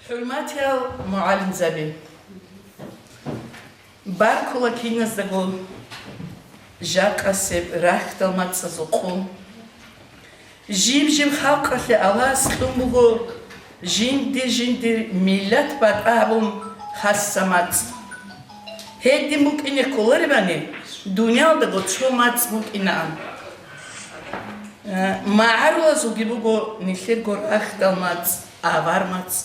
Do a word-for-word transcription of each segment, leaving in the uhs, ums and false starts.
ХӀурматиял мугӀалимзаби, баркула киназдаго жакъасеб рахьдал мацӀазул къо. Жиб-жиб халкъалъе Аллагьас кьун буго жинди-жиндир миллат батӀа гьабун хасса мацӀ. Гьедин букӀине кколаребани, дуниялдаго цо мацӀ букӀинаан. Э, магӀарулазулги буго нилъерго рахьдал мацӀ, авар мацӀ.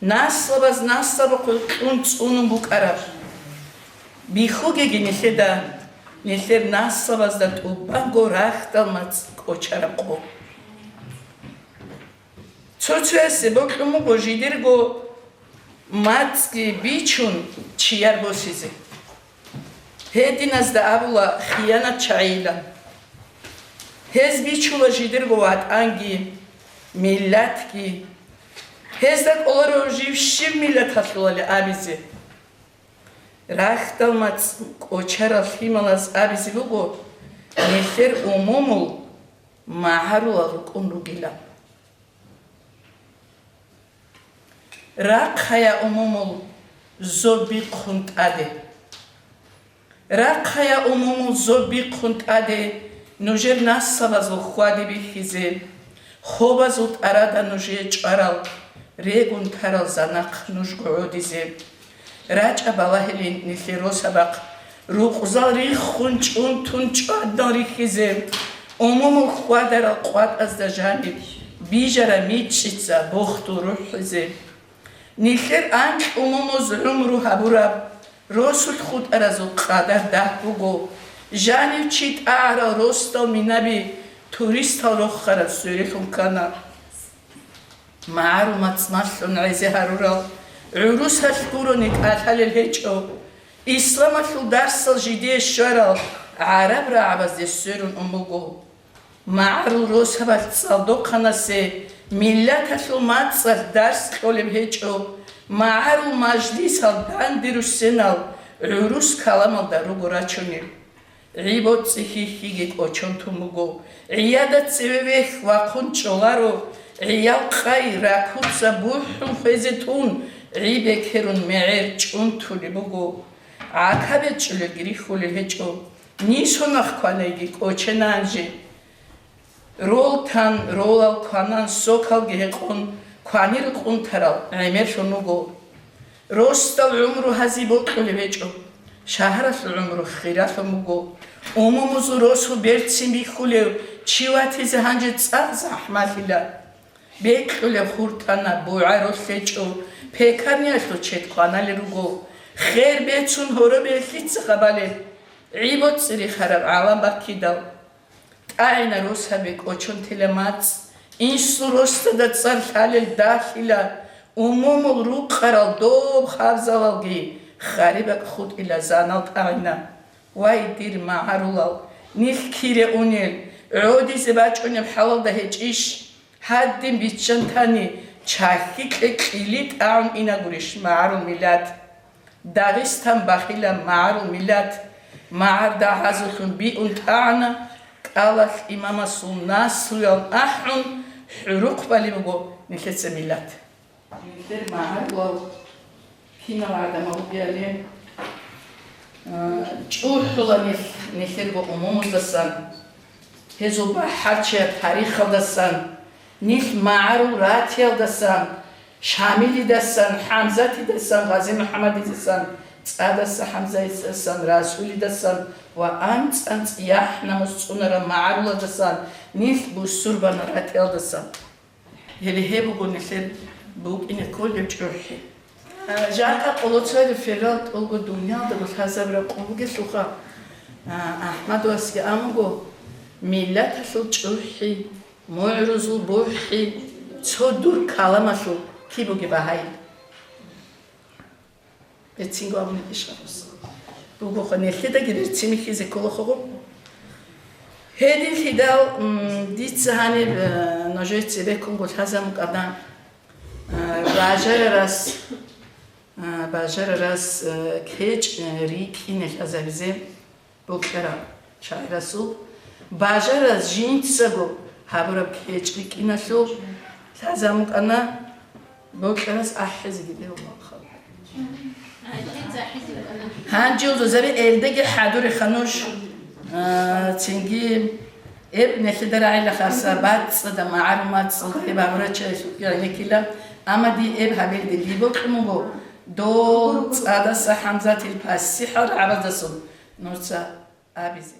Наслабаз наслабахъе кьун цӀунун букӀараб. Бихьугеги нилъеда, нилъер наслабазда тӀубанго рахьдал мацӀ кӀочараб къо. Цо-цоясе бокьун буго жидерго мацӀги бичун чияр босизе. Гьединазда абула хиянатчагӀийилан. Гьез бичула жидерго ватӀанги, миллатги. Гьезда кӀоларо жив щив миллаталъулали абизе. Рахьдал мацӀ кӀочарал лъималаз абизе буго, нилъер умумул магӀарулал рукӀун ругилан. Рахъая умумул зобихъун тӀаде. Рахъая умумул зобихъун тӀаде нужер наслабазул хьвади бихьизе, хобазул тӀарада нужее чӀварал регун тарал занахъ нужго гӀодизе. РачӀа балагьилин нилъер росабахъ, рукъзал риххун чӀунтун чӀвадал рихьизе, умумул хьвадарал къватӀазда жаниб бижара мичӀчӀица бохтул рухӀизе. Нилъер анкь умумуз гӀумру гьабураб росулъ хутӀаразул къадар дагь буго. Жанив чи тӀагӀарал росдал минаби туристал рохараб сверилъун ккана. МагӀарул мацӀ малъун гӀезе гьарурал гӀурусалъ гурони кӀалъалел гьечӀо. Исламалъул дарсал жидее щварал гӀараб рагӀабазде сверун ун буго. МагӀарул росабалъ цӀалдохъанасе миллаталъул мацӀалъ дарс кьолеб гьечӀо, магӀарул мажлисал данде руссенал гӀурус каламалда руго рачунел. ГӀи-боцӀи хьихьиги кӀочон тун буго, гӀияда цеве вехь вахъун чӀоларо, гӀиял къай ракуца бухӀун хвезе тун, гӀи бекерун мегӀер чӀунтулеб буго. ГӀака бечӀчӀулелги рихьулел гьечӀо. Нисонахъ кванайги кӀочена анжи. Рол тан, ролал кванан, сокалги гьекъон, кванир къунтарал гӀемерлъун вуго. Росдал гӀумру гьази бокьулеб гьечӀо, шагьаралъул гӀумру хиралъун буго. Умумузул росу берцин бихьулев чи ватизе гьанже цӀакъ захӀмалъила. Бекьулеб хуртӀана, бугӀа ролъечӀо, пекарниялъул чед кваналел руго. Хер бецун гьоробе лъица хабалеб, гӀи-боцӀи рихараб гӀалам баккидал. ТӀагӀина росаби кӀочон тела мацӀ, инсул росдада цӀар лъалел дагьлъила, умумул рукъарал доб хабзалалги харибакӀ хутӀила занал тӀагӀина. Вай, дир магӀарулал, нилъ кире унел, гӀодизе бачӀунеб хӀалалда гьечӀищ? Гьадин биччан тани, чахьи кьекьили тӀагӀун инагурищ магӀарул миллат? Дагъистан бахила магӀарул миллат, магӀар дагьазулъун биун тӀагӀана, кӀалалъ имамасул наслуял ахӀун, хӀурухъ балеб буго нилъеца миллат. Нилъер магӀарулал кинал гӀадамал вугевали, а, чӀухӀула нилъ, нилъерго умумуздасан, гьезул бахӀарчияб тарихалдасан, нилъ магӀарул ратиялдасан, Шамилидасан, ХӀамзатидасан, ГъазимухӀаммадидасан, ЦӀадаса ХӀамзаидасан, Расулидасан ва анцӀ-анцӀ яхӀ-намус цӀунарал магӀаруладасан нилъ бусурбана ратиялдасан. Гьеле гьеб буго нилъер букӀине кколеб чӀухӀи. А, жакъа къолоцоялъул ферал тӀолго дуниялдаго лъазабураб къо бугелъулха, а, АхӀмадовасги абун буго, миллаталъул чӀухӀи, мугӀрузул бухӀи, цо дур каламалъул киб бугеб багьай. Берцинго абунеб иш гьабуз. Бугоха, нилъедаги берцин бихьизе кколохого. Гьединлъидал, м, дица гьаниб, э, нужее цебеккунго лъазабун кӀана, э, бажарарас, э, бажарарас, э, кечӀ, э, рикӀкӀине лъазабизе. Бокьараб шагӀирасул бажараз жинцаго гьабураб кечӀ рикӀкӀиналъул лъазабун кӀана, Бокьарас ахӀизеги дев вахъал. Гьанже узазаби элдаги хӀадуриха нуж, а, цинги эб нехида рагӀила харса бацӀцӀада, магӀару мацӀцӀада, эб гьабурача гӀенеккила, амма ди эб гьабилди дибокьун буго, дол цӀадаса ХӀамзатил пасихӀал рагӀабаздасун нуца абизе.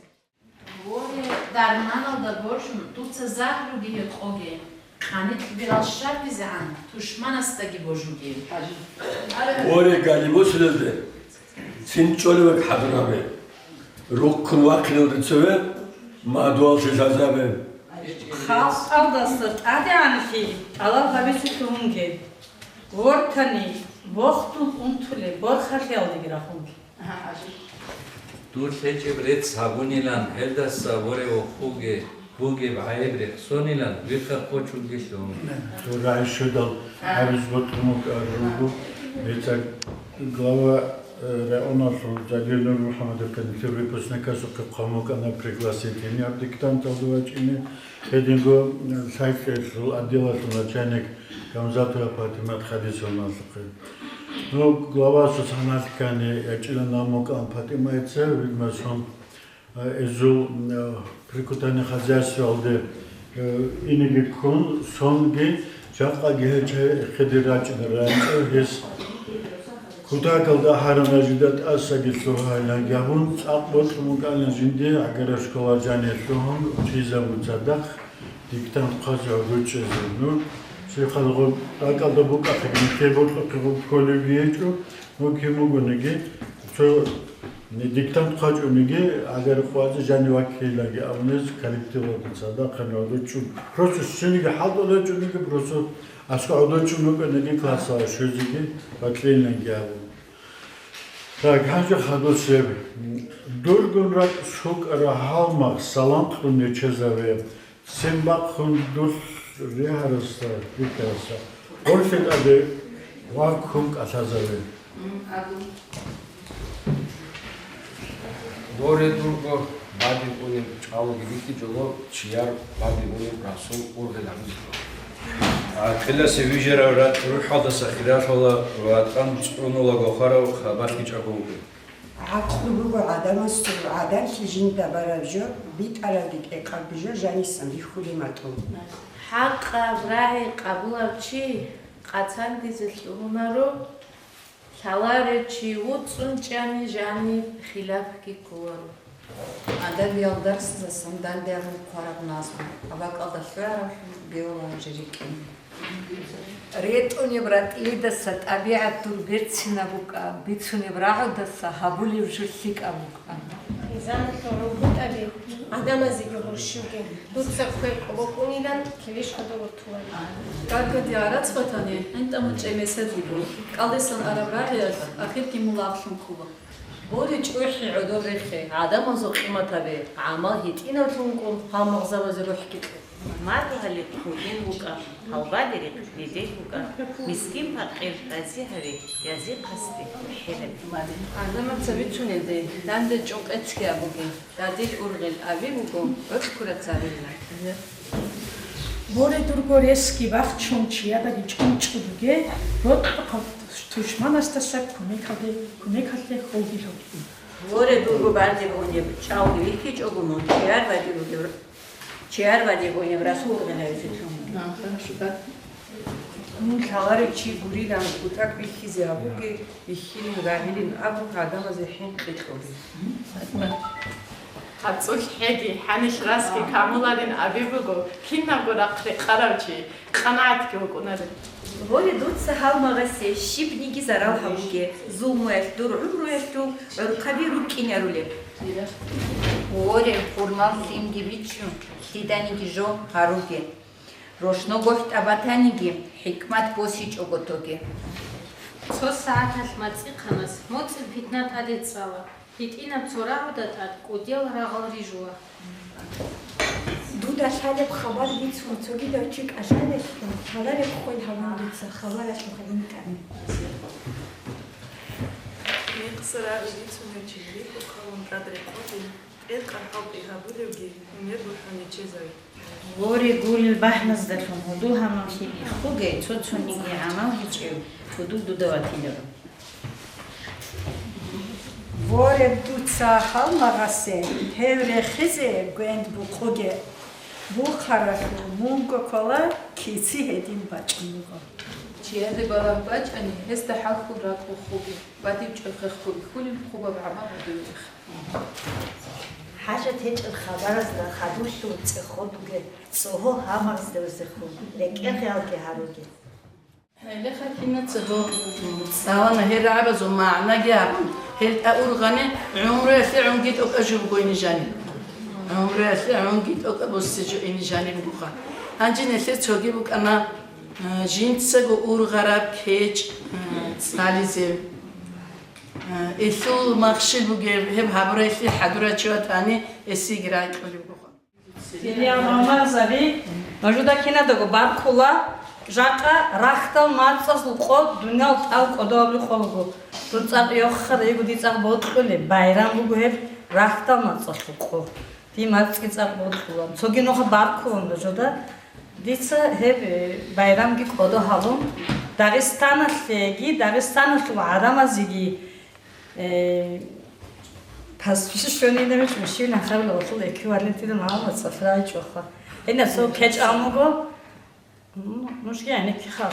Воре, дарманалда божун, дуца загьруги гьекъоге, къаникьбирал щардизегӀан тушманасдаги божуге. Воре, галибусилалде цин чӀолеваг хӀадурабе, рухъун вахъиналда цеве мадугьаллъи лъазабе. Халкъалдаса тӀадегӀанлъи тӀалаб гьабизе лъугьунге, вортани, бохдул унтулеб борхалъиялдеги рахунге. Дур лъечӀеб рецц гьабунилан, гьелдаса воре вохуге, бугеб гӀайиб рехсонилан вихъа къочунги лъун. Цо рагӀи щведал гьабиз бокьун букӀараб буго. Гьецад глава, э, районалъул Залил Нур МухӀамадовхъе нилъер выпускникасухъе хъван букӀана пригласительный гьаб диктанталда вачӀине. Гьединго, э, лъай-лъиялъул отделалъул начальник Гамзатова Патимат Хадисовналъухъе. Ну, главасул саналъ ккани, ячӀила намукъан Патимаца, видимо, сон, э, эзул, э, прикутани хозяйствоялде, э, инеги ккун, сонги жакъаги гьечӀеб эхеде рачӀина рагӀичӀев гьес. Кутакалда гьарана жида тӀасаги лъугьайилан гьабун, цӀакъ бокьун букӀана жинди гӀагара школа жаниялъугьун учизабун цадахъ. Диктант хъвазе гӀодов чӀезе. Ну, щайхал гъоб ракӀалда букӀахъеги, нилъер бокьухъе гъоб кколеб гьечӀо, ну, кин бугониги, цо диктант хъвачӀониги, гьагар хъвазе жанив ваккейиланги абунез коллективалда цадахъ гьанив гӀодов чӀун. Просто щиниги хӀалтӀулев чӀуниги, просто аскӀов гӀодов чӀун букӀаниги, классалда щвезеги бокьейиланги абун. Так, гьанже хадусеб. Дургун ракӀ сукӀара гьалмагъ, салам кьун нечезаве. Син бахъун дулъ регьарасда, бикарасда, гъорлъе тӀаде ваккун кӀалъазаве. Воре, дурго бадиб унеб чӀалги бихьичӀого, чияр бадиб унеб расул ургъел гьабизе. ГӀакъиласе вижарав ракӀ рухӀалдаса хиралъула ва тӀан цӀунулаго хварав хабалъ гьечӀого вуго. ГӀакълу буго гӀадамасул, гӀадамлъи жинда бараб жо, битӀарабги тӀекъабги жо жанисан бихьулеб матӀу. ХӀакъаб рагӀи къабулав чи къацандизе лъугьунаро, лъаларев чи вуцӀцӀун чӀани жаниб хилафги кколаро. Адабиял дарсдасан данде абун хъвараб назму, гьаб бакӀалда лъугӀаравлъун бегьула гьанже рикӀкӀине. РетӀунеб ратӀлидаса тӀабигӀат дур берцинаб букӀа, бицунеб рагӀудаса гьабулеб жо лъикӀаб букӀа. Мизаналъул гӀурбутӀаби гӀадамазеги гъурщуге, дуца квер къо бокӀунилан кивиш гьодов вуртулари. Какаде гӀарац батани, гӀинтӀамун чӀей месед вуго, кӀалдисан араб рагӀиялъ ахирги мулагълъун ккола. Боре чӀухӀи гӀодов рехе, гӀадамазул къимат гьабе, гӀамал гьитӀинавлъун вукӀун, гьалмагъзабазе рухӀги кье. Мадугьали хъугьин вукӀа, гьалбадери дидей вукӀа, мискин-пакъир рази гьаве, язихъасде хӀелаби. ГӀадамаца бицунелде, данде чӀун къецги абуге, дадил ургъел аби вуго, гӀоркьура царилла. Боре дурго ресги бахчун чиядаги чӀунчӀулуге, рокьухъаб тушманасдаса кумекалде, кумекалде хьулги лъугьи. Воре дурго бадиб унеб чӀалги вихьичӀого мун чияр бадиб бугеб, чияр бадиб унеб расул ургъел гьавизе лъугьун. А, хорошо, да. Мун лъаларев чи гурилан кутак бихьизе гьабуге, бихьилин, рагӀилин абун гӀадамазе хӀинкъи кьоге. ГьацӀулъ хӀеги, хӀанилъ расги камуларин аби буго, кинабго рахъ рекъарав чи къанагӀатги вукӀунареб. Воре дуца гьалмагъасе щибниги зарал гьабуге, зулмуялъ дур гӀумруялъул гӀурхъаби рукӀинарулеб. Воре, гьурмал лъимги бичун, лъиданиги жо гьаруге. Рошногохь тӀабатаниги, хӀикмат босичӀого тоге. Цо сагӀаталъ мацӀихъанас моцӀил питна тӀаде цӀала. ГьитӀинаб цо рагӀуда тӀад кӀудиял рагъал рижула. Дуда лъалеб хабар бицун цогидав чи кӀалъалелъул, лъалареб хвел гьабун дуца хабаралъухъ гӀинтӀани. Мекъса рагӀи бицунев чи рихьухъавун тӀад рекъоде, Элкъан хӀалтӀи гьабулевги, гьумер бухӀани чезаре. Воре, гулел бахӀназдалъун гьудул-гьамал лъикӀ иххуге, цо-цониги гӀамал гьечӀев гьудул дуда ватиларо. Воре, дуца гьалмагъасе гьев рехизе гвенд букъуге, бухъаралъув мунго ккола, кици гьедин бачӀун буго. Чияде балагь бачӀани, гьесда хӀалхьул ракӀ ухуге, бадиб чӀвехехго ихьулеб хъубаб гӀамал гьудуй рехе. ХӀажат гьечӀеб хабаразда хадурлъун цӀехо бугеб, цӀогьол гьалмагъазда рузехун, рекӀел гъиялги гьаруге. Гьелеха кинаца дов цӀалана гьел рагӀабазул магӀнаги абун, гьел тӀаургъани гӀумруялъе гӀунги тӀокӀаб жо буго ини жаниб. ГӀумруялъе гӀунги тӀокӀаб буссин жо ини жаниб бугоха. Гьанже нилъер цоги букӀана, э, жинцаго ургъараб кечӀ, э, цӀализе. Э, илъул махщел бугеб, гьеб гьабуралъе хӀадурав чи ватани, гьесиеги рагӀи кьолеб бугоха. Дир гьалмагъзаби, нужеда киназдаго баркула, жакъа рахьдал мацӀазул къо дуниял тӀал кӀодо гьабулеб къо буго. Дур цӀакъ йоххарай йиго, дир цӀакъ бокьулеб байрам буго гьеб рахьдал мацӀалъул къо. Дир мацӀги цӀакъ бокьула. Цоги нуха баркула нужеда. Дица гьеб, э, байрамги кӀодо гьабун, Дагъистаналъеги, Дагъистаналъул гӀадамазеги Э, пасбищ щванинаб мишин ахабила валъул эквивалентида магӀарулаца фрай чӀоха. Гьенасул кечӀ амуго, ну, нужги гӀенекки хал.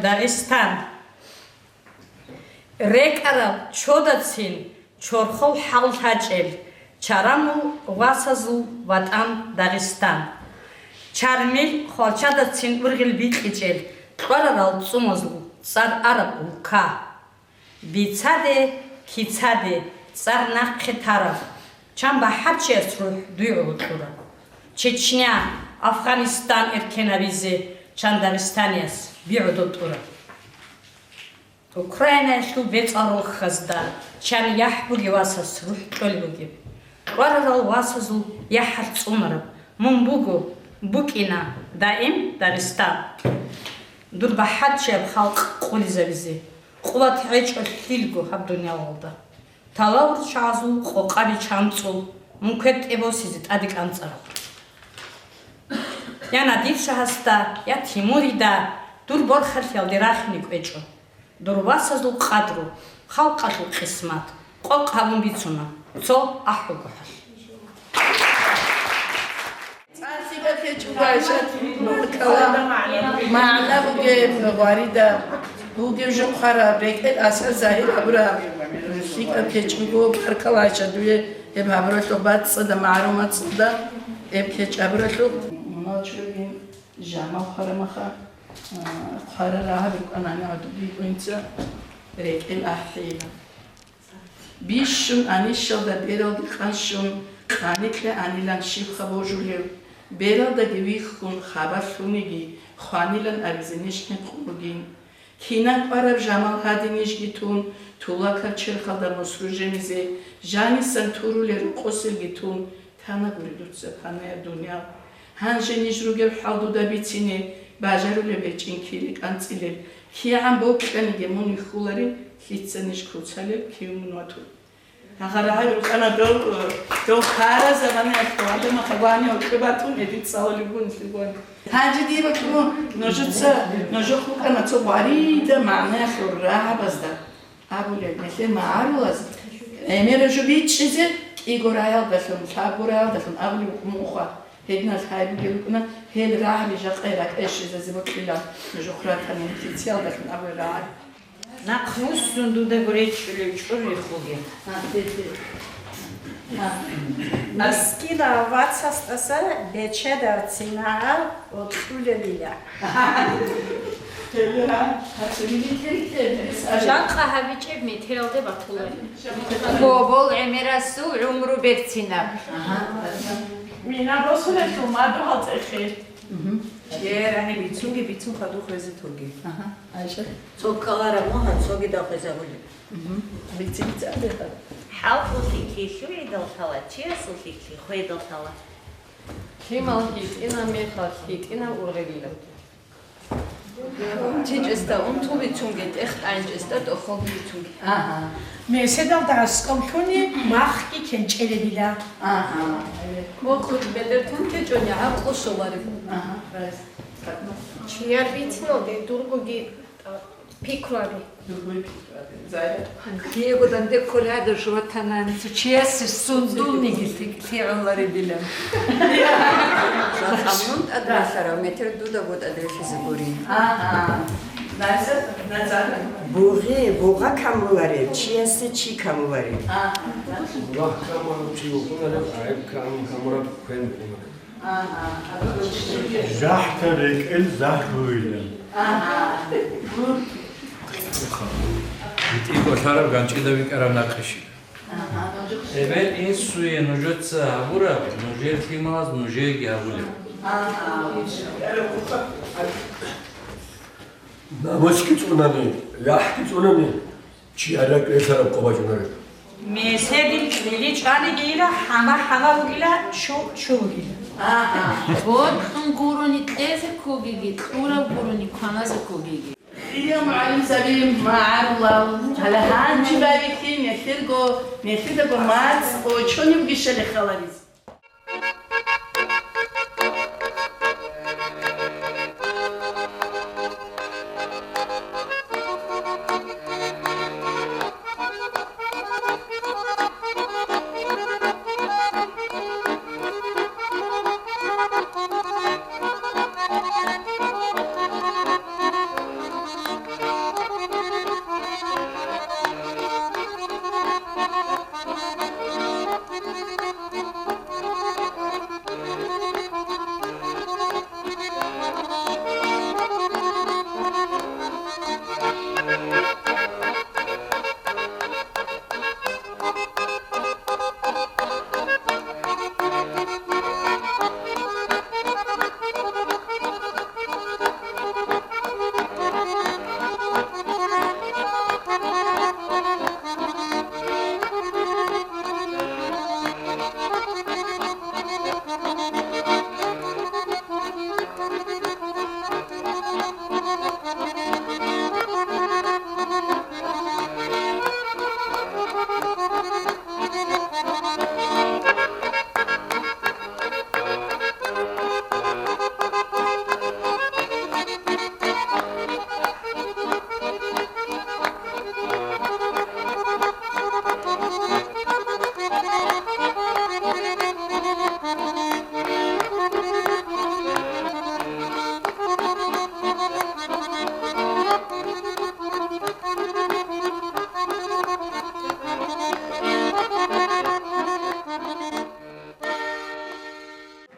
Дагъистан. РекӀараб чодацин чорхол хӀал лъачӀел, чарамул васазул ватӀан Дагъистан. Чармил хвалчадацин ургъел бикьичӀел, кьварарал цӀумазул цӀар араб улка. Бицаде, кицаде, цӀар нахъе тараб, чан бахӀарчияс рухӀ дуй гӀоло кьураб. Чечня, Афганистан эркенабизе чан Дагъистанияс би гӀодо тӀураб. Украинаялъул бецӀал рохьазда чан яхӀ бугев васас рухӀ кьолеб бугеб. Кьварарал васазул яхӀалъ цӀунараб мун буго, букӀина даим Дагъистан. Дур бахӀарчияб халкъ къулизабизе къуват гьечӀо лъилго гьаб дуниялалда. Талавурчагьазул къокъаби чанцӀул мун квер тӀебосизе тӀаде кӀанцӀарал. Я Надир-шагьасда, я Тимурида дур борхалъиялде рахине кӀвечӀо. Дур васазул къадру, халкъалъул къисмат къокъ гьабун бицуна цо ахӀулгохӀалъ. ЦӀар лъикӀаб гьечӀого, Айшат, баркала. МагӀна бугеб, гъварида бугеб жо хъвараб, рекӀел асар загьир гьабураб. ЛъикӀаб гьечӀого, баркала, Айшат, дуе гьеб гьабуралъухъ бацӀцӀадаб магӀарул мацӀалда, гьеб гьечӀ гьабуралъухъ. Муналчугин Жамал хъварамаха, а, хъварарагьаб рукӀанани гӀодобикӀунца рекӀел ахӀейила. Бищун анищалда бералги къанщун, къаникьа анилан щибха божулев, бералдаги вихьун хабар лъуниги, хванилан абизе ниж хӀинкъун бугин. Кинан кӀвараб Жамал гьадин нижги тун, тулакаб черхалда мусру жемизе, жанисан турулел рокъоселги тун, тана гури дуца паная дуниял. Гьанже ниж ругеб хӀал дуда бицине, бажарулеб гьечӀин кири кӀанцӀилел, кигӀан бокьаниги мун вихьуларин, лъица ниж куцалел, кив мун ватун. Гьагъарагьай рукӀана дов, дов хара заманаялъ гьадамахъ гьагвани гьоркьоб батун, гьедин цӀалулеб бугун лъугьун. Гьанже дие бокьун, нужеца, нужехъ букӀана цо гъварида магӀнаялъул рагӀабазда. Абулеб, нилъер магӀарулаз гӀемераб жо бичӀчӀизе, кӀиго раялдалъун, лъабго раялдалъун абулеб букӀун буго. Гьединал лъай бугел рукӀуна, гьел рагӀаби жакъа ракӀалде щвезазе бокьила, нужехъ ратани нилъециялдалъун абулел рагӀаби. Нахъ вуссун дуда гуречӀулев чӀур рихуге. Мискинав вацасдаса бечедав цинагӀал бокьулелила. Жакъа гьабичӀеб метералде батулари. Хобол гӀемерасул гӀумру берцинаб. Мина босулелъул мадугьал цӀехи. Е, рагӀи бицунги бицун хадуб хвезе тоги. Цо ккалараб мугьа цогидал хвезабулеб. Бици-бици абе хадуб. ХӀалхул лъикӀлъи лъугӀидал лъала, чиясул лъикӀлъи хведал лъала. Лъимал гьитӀинаб мехалъ гьитӀинаб ургъелила. ТичӀесда унтулбицунги, тӀехтӀайинчӀесда тӀохолбицунги. Агьа. Меседалда аскӀовлъуни махги кенчӀелебила. Агьа. Мухъ бетӀер тун кечӀони гӀакълу щолареб. Агьа. Чияр бициналде дургоги пикруаби. Диего данде кколей гьадаб жо ватана, цо чиясе сундулниги лъи-, лъигӀаларебилан. Жакъа мун тӀадралъарав метер дуда бутӀа делъизабурин. Агьа. Наза-, наза-. Бугъи, бугъа камулареб, чиясе чи камулареб. Агьа. Бугъа камулареб чи вукӀунареб, гӀайиб кам-, камураб квен букӀунареб. ЖахӀда рекӀел загьруйилан. ГьитӀи кӀолъараб ганчӀида викӀараб нахъе щиб. Эбел-инсуе нужеца гьабураб, нужер лъималаз нужееги гьабулеб. Намусги цӀунани, яхӀги цӀунани, чияр рекӀелъараб къо бачӀунареб. Меседил кьили чӀванигейила, хӀама-хӀама вугила, чу-чу вугила. Агьа. БорхӀун гурони кьезе ккогиги, кьураб гурони кваназе ккогиги. Хириял мугӀалимзаби, магӀарулал, гьала гьанжи байбихьи, нилъерго, нилъедаго мацӀ, очони бугищали халарис.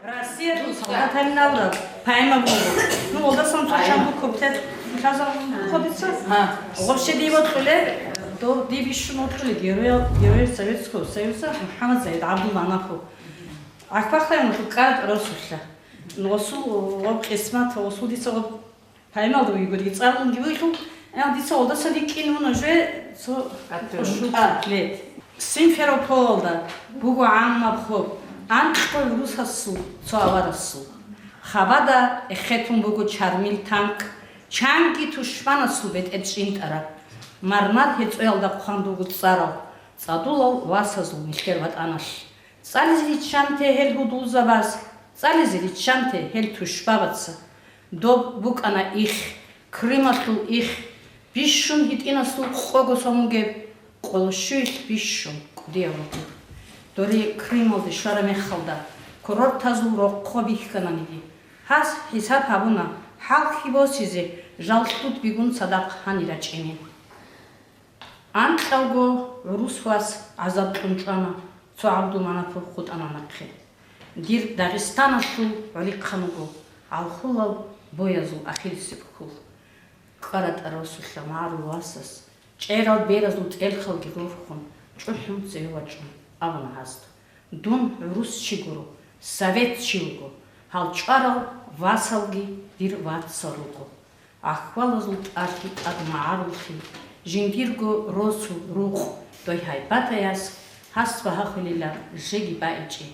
Россиялъул солдаталин абураб поэма буго. Ну, олдасан цо чанго куплет лъазабун буго дица. Гъоркье дие вокьулеб, дов дие бищун вокьулеб героял, Герой Советского Союза МухӀаммад Саид ГӀабдулманапов. Ахвахъайун ккараб росулъа. Гъосул гъоб къисмат, гъосул дица гъоб Паймалда вугевги цӀалунги вугелъул, гьанже дица гъолдаса рикӀкӀин вуна жо цо куплет. Симферополалда буго гӀаммаб хоб, анкьго русасул цо аварасул. Хабада эхетун буго чармил танк, чанги тушманасул бетӀер чӀинтӀараб. Мармар гьецӀоялда хъван буго цӀарал, цӀадулал васазул нилъер ватӀаналъ. ЦӀализе риччанте гьел гьудулзабаз, цӀализе риччанте гьел тушбабаца. Доб букӀана их, Крымалъул их, бищун гьитӀинасул къого сон вугеб, къоло щуялъ бищун кӀудияв вугеб. Доре Крымалде щвараб мехалда, курортазул рохъо бихьананиги, гьас хӀисаб гьабуна, хӀалхьи босизе жал лъудбигун цадахъ гьанир рачӀине. Анкьалго гӀурус вас гӀазаб кьун чӀвана, цо ГӀабдулманапов хутӀана нахъе. Дир Дагъистаналъул гӀолихъан вуго гӀалхулал боязул ахирисеб хьул. КӀаратӀа росулъа магӀарул васас, чӀерал беразул тӀелхалги рорхун, чӀухӀун цеве вачӀун, абуна гьазда: «Дун гӀурус чи гуро, совет чи вуго, гьал чӀварал васалги дир вацал руго». Ахвалазул тӀалъи тӀад магӀаруллъи, жиндирго росу рукъ дой гьайбатаяс гьас багьахулила жеги баичӀи,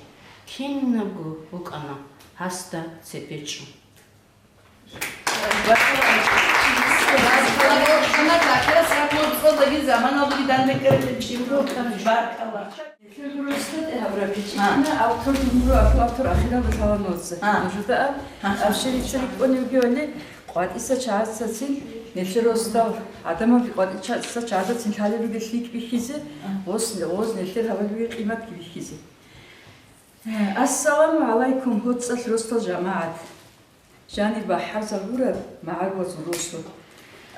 кинабго букӀана гьасда цебечӀун. Баркала. Нилъер росда тӀе гьабураб гьечӀеб, автор жумгьурав, автор ахиралда лъала нуца. А. Нужеда аб, а, аб ширича рикӀкӀунев вугевали, къватӀиса чагӀазцин, нилъер росдал гӀадамалги къватӀиса чагӀазцин лъалеб бугеб лъикӀ бихьизе, а, гъос, гъоз нилъер гьабулеб бугеб къиматги бихьизе. Ассаламу гӀалайкум, гьоцӀалъ росдал жамагӀат! Жанир бахӀарзабураб магӀарулазул росу.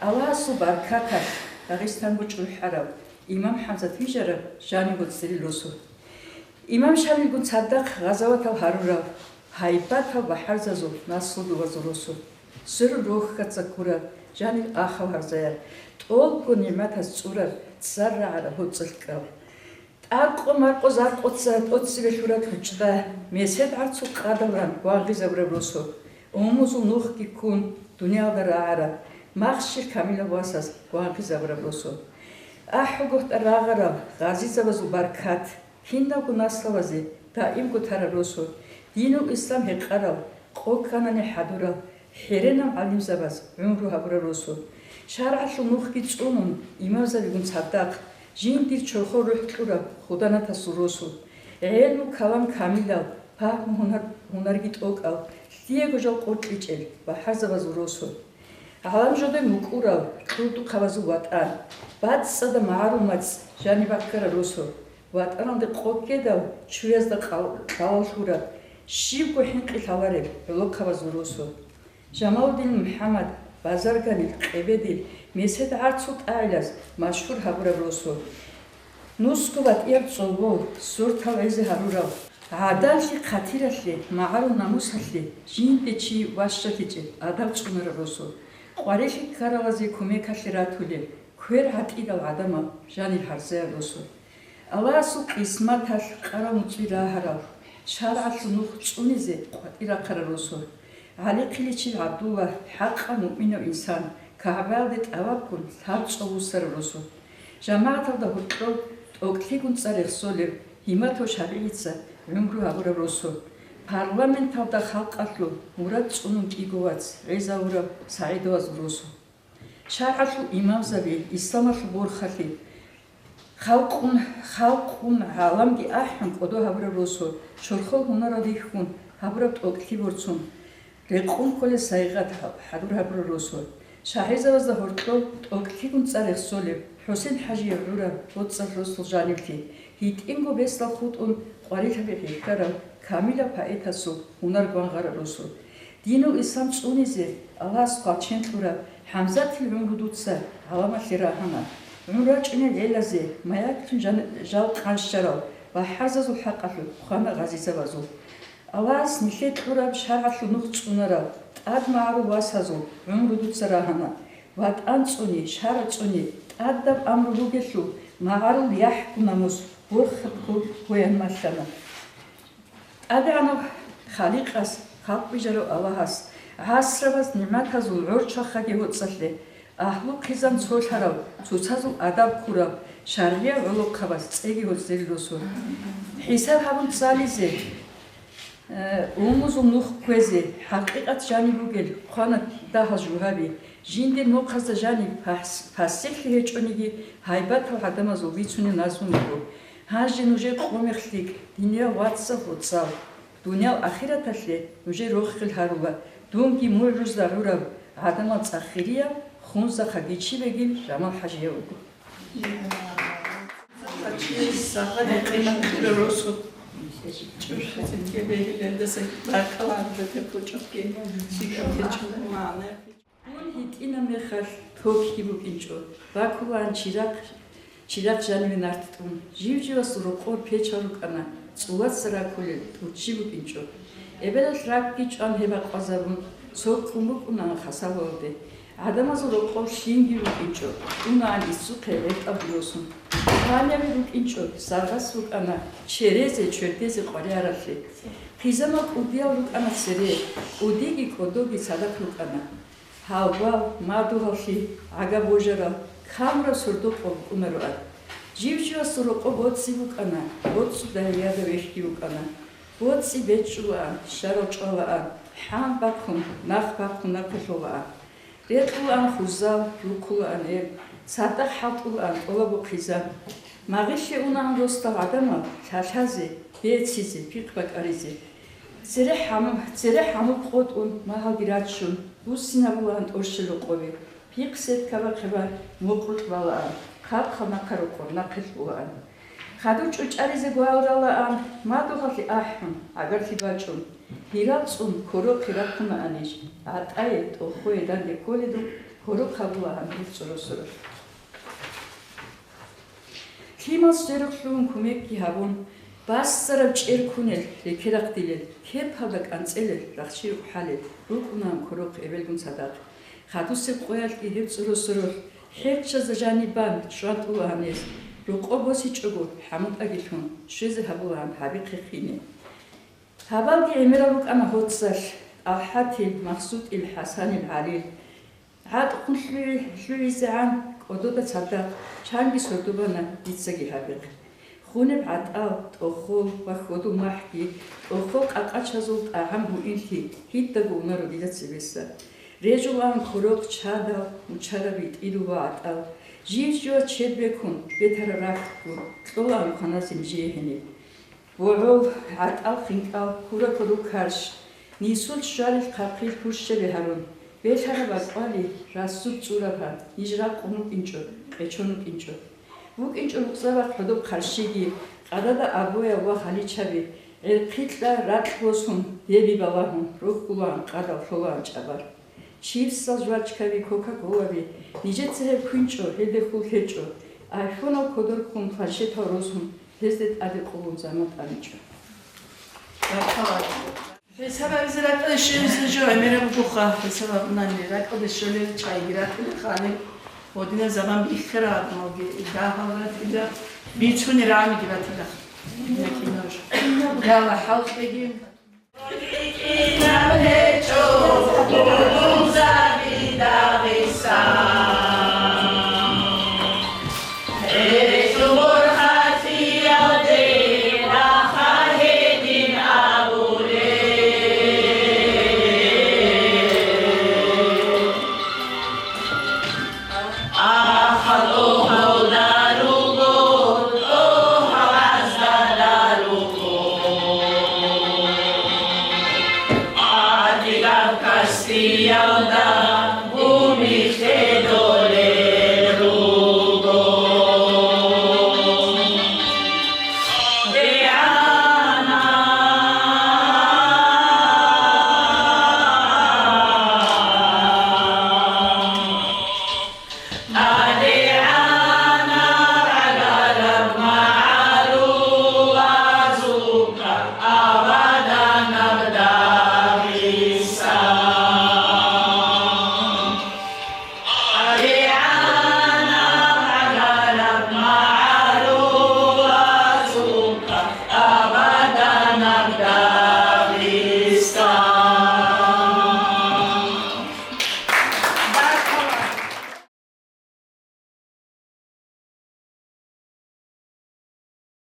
Аллагьасул баркаталъ Дагъистанго чӀухӀараб имам ХӀамзат вижараб жанив гьоцӀерил росу. Имам Шамилгун цадахъ гъазаватал гьарурал, гьайбатал бахӀарзазул наслуги вазул росу. Сверун рохьаца ккураб жанир ахал гьарзаяр, тӀолго нигӀматаз цӀураб цӀар рагӀараб гьоцӀалъ кӀал. ТӀаркъо-маркъо заркъоца тӀоцебе лъураб гьучӀда, месед гӀарцул къадалан гвангъизабураб росу, умумузул нухги ккун, дуниялда рагӀараб, махщел камилаб васаз гвангъизабураб росу. АхӀулгохтӀа рагъарал гъазизабазул баркат киналго наслабазе даимго тараб росу, динул ислам гьекъарал, къо кканани хӀадурал, хӀеренал гӀалимзабаз гӀумру гьабураб росу. ШаргӀалъул нухги цӀунун, имамзабигун цадахъ, жиндир чорхол рухӀ кьураб худанатасул росу. ГӀелму-калам камилал, пагьму-гьунар-, гьунарги тӀокӀал, лъиего жал къоркьичӀел бахӀарзабазул росу. ГӀалам жодой мукӀурал, кьурдухъабазул ватӀан, бацӀцӀадаб магӀарул мацӀ жаниб бахъараб росу. ВатӀаналде къо ккедал, чуязда къал-, кьалал лъураб, щибго хӀинкъи лъалареб гӀолохъабазул росу. Жамалудин МухӀаммад, базарганил, къебедил, месед гӀарцул тӀагӀилаз машгьур гьабураб росу. Нусго батӀияб цӀолбол, сортал гӀезе гьарурал, гӀадаллъи-хъатиралъе, магӀарул-намусалъе жинде чи ващалъичӀеб адаб цӀунараб росу, къварилъи ккаралазе кумекалъе ратулел, квер гӀатӀидал гӀадамал жанир гьарзаяб росу. Аллагьасул къисматалъ къарал нуцӀби рагьарал, шаргӀалъул нух цӀунизе къватӀир рахъарал росу. ГӀалихъиличил ГӀабдулла, хӀакъаб муъминав инсан, КагӀбаялде тӀавафгун лъабцӀул вуссарал росу. ЖамагӀаталда гьоркьоб тӀокӀлъигун цӀар рехсолев, гьиматав ШагӀбица гӀумру гьабураб росу. Парламенталда халкъалъул мурад цӀунун кӀиго вац гӀезавурав СагӀидовазул росу. ШаргӀалъул имамзаби, исламалъул борхалъи, халкъун, халкъун гӀаламги ахӀун кӀодо гьабураб росу, чорхол гьунарал рихьун гьабураб тӀокӀлъи борцун, рекъон кколел сайигъат хӀадур гьабураб росу. ШагӀирзабазда гьоркьоб тӀокӀлъигун цӀар рехсолев, ХӀусен-хӀажияв гӀураб боцӀцӀалъ росул жанивлъи, гьитӀинго бесдал хутӀун къварилъаби хӀехьарав камилав поэтасул гьунар гвангъараб росу. Динул ислам цӀунизе Аллагьас хъвалчен кьураб ХӀамзатил гӀумру дуца гӀаламалъе рагьана. ГӀумру рачӀунел гӀелазе, маяклъун жан-, жал къанщарал бахӀарзазул хӀакъалъулъ хъвана гъазизабазул. Аллагьас нилъее кьураб шаргӀалъул нух цӀунарал, тӀад магӀарул васазул гӀумру дуца рагьана. ВатӀан цӀуни, шаргӀ цӀуни тӀадаб амру бугелъул, магӀарул яхӀ-намус борхатго гьоян малъана. ТӀадегӀанав Халикъас, халкъ бижарав Аллагьас, гӀасрабаз нигӀматазул гӀорчӀвахъаги гьоцӀалъе, агьлу-хъизан цолъарал, цоцазул адаб ккурал, шаргӀиял гӀолохъабаз цӀеги гьоцӀерил росу. ХӀисаб гьабун цӀализе, э, умузул нух кквезе, хӀакъикъат жаниб бугел хъвана дагьал жугьаби, жиндир мухъазда жаниб пас-, пасихӀлъи гьечӀониги, гьайбатал гӀадамазул бицунеб назму буго. Гьанже нужер къо-мех лъикӀ, диниял вацал-гьоцӀал, дуниял ахираталъе нужер рохел гьарула, дунги мугӀрузда гӀураб гӀадамал цӀа хирияв, хунзахъа гичибегил Жамал-хӀажияв вуго. Дун гьитӀинаб мехалъ токги букӀинчӀо, бакулаан чирахъ, чирахъ жаниве нарт тӀун. Жив-живасул рокъор печал рукӀана, цӀулаца ракулел тӀурччи букӀинчӀо. Эбелалъ ракӀги чӀван гьеб бакъвазабун, цо ккун букӀуна хасавалде. ГӀадамазул рокъор лъимги букӀинчӀо, унаан иццухъе гӀертӀаб босун. Хваняби букӀинчӀо, саргъас букӀана черезе-чвердезе къваригӀаралъе. Хъизамал кӀудиял рукӀана цере, кӀудиги кӀодоги цадахъ рукӀана. Гьалвал, мадугьаллъи, гӀага божарал, камураб сордо къо букӀунароан. Жив-живасул рокъо боцӀи букӀана, боцӀу дагьиялда вехьги букӀана. БоцӀи бечӀчӀулаан, щарал чӀвалаан, хӀан бахъун, нах бахъун нахъе лъолаан. Рекьулаан хурзал, рухъулаан гьеб, цадахъ хӀалтӀулаан тӀолабухъизаб. Магъилъе унаан росдал гӀадамал лъалъазе, бецизе, пихъ бакӀаризе. ЦерехӀ гьаму-, церехӀ гьамул къотӀун, магьалги рачун, буссинабулаан тӀорщел рокъове. Пихъ сеткабахъе бан мукъулъ балаан, хъалхъал нахъа рокъор нахъе лъугьаан. Хадур чӀучӀаризе гвалралаан, мадугъалъе ахӀун, гӀагарлъи бачӀун, гьирал цӀун, корохъе рахъунаанищ, гӀатӀае, тӀохое данде кколедухъ, короз гьабулаан гьеб цӀоросоролъ. Лъимал сверухълъун кумекги гьабун, бассараб чӀер ккунел, рекерахъдилел, кепалда кӀанцӀелел, рахчи рукӀхӀалел рукӀунаан короз эбелгун цадахъ. Хадусеб къоялъги гьеб цӀоросоролъ хӀерчазда жаниб бан чӀватӀулаан гьез, рокъоб босичӀого хӀамутӀаги лъун, щвезе гьабулаан гьабихъе хине. Гьабалги гӀемерал рукӀана гьоцалъ, АлхӀатил, Махсутил, ХӀасанил, ГӀалил. ГӀатӀухъун лъугӀи-, лъугӀизегӀан кӀодода цадахъ чанги сордо бана дицаги гьабихъ. Хунеб гӀатӀал, тӀохол ва хьодул махӀги, тӀохол къакъачазул тӀагӀам гьуинлъи гьитӀаго унаро дида цебеса. Режулаан короз чадал, мучараб итӀил ва гӀатӀал, жив-жив чед бекун бетараб рахьгун кьолаан кваназе нижее гьениб. БогӀол, гӀатӀал хинкӀал, кура-куру карш, нисул щварил хъахъил хурщаби гьарун, белъараб бакӀалъи расул цӀураб гьаб, ниж ракъун рукӀинчӀо, къечон рукӀинчӀо. БукӀинчӀо нукъзабахъ хӀодоб хъарщиги, къадада абуяв ва халичаби, гӀерхъикьа ракь босун, деби балагьун, рухьулаан къадал лъолаан чӀабар. Чипсал жвачкаби, кока-колаби, нижеца гьеб квинчӀо, гьелде хьул гьечӀо, айфонал кодор ккун, планшетал розун, гьезде тӀаде къулун заман тӀамичӀо. Хисабабизе ракӀалде щвезе жо гӀемераб бугоха, хисабаб нани ракӀалде щвелел чӀайги ратила, ханил гьодинаб заман бихьарал гӀадамалги дагьал ратила, бицунел рамиги ратила. Якин нуж. Яла хӀалтӀиги.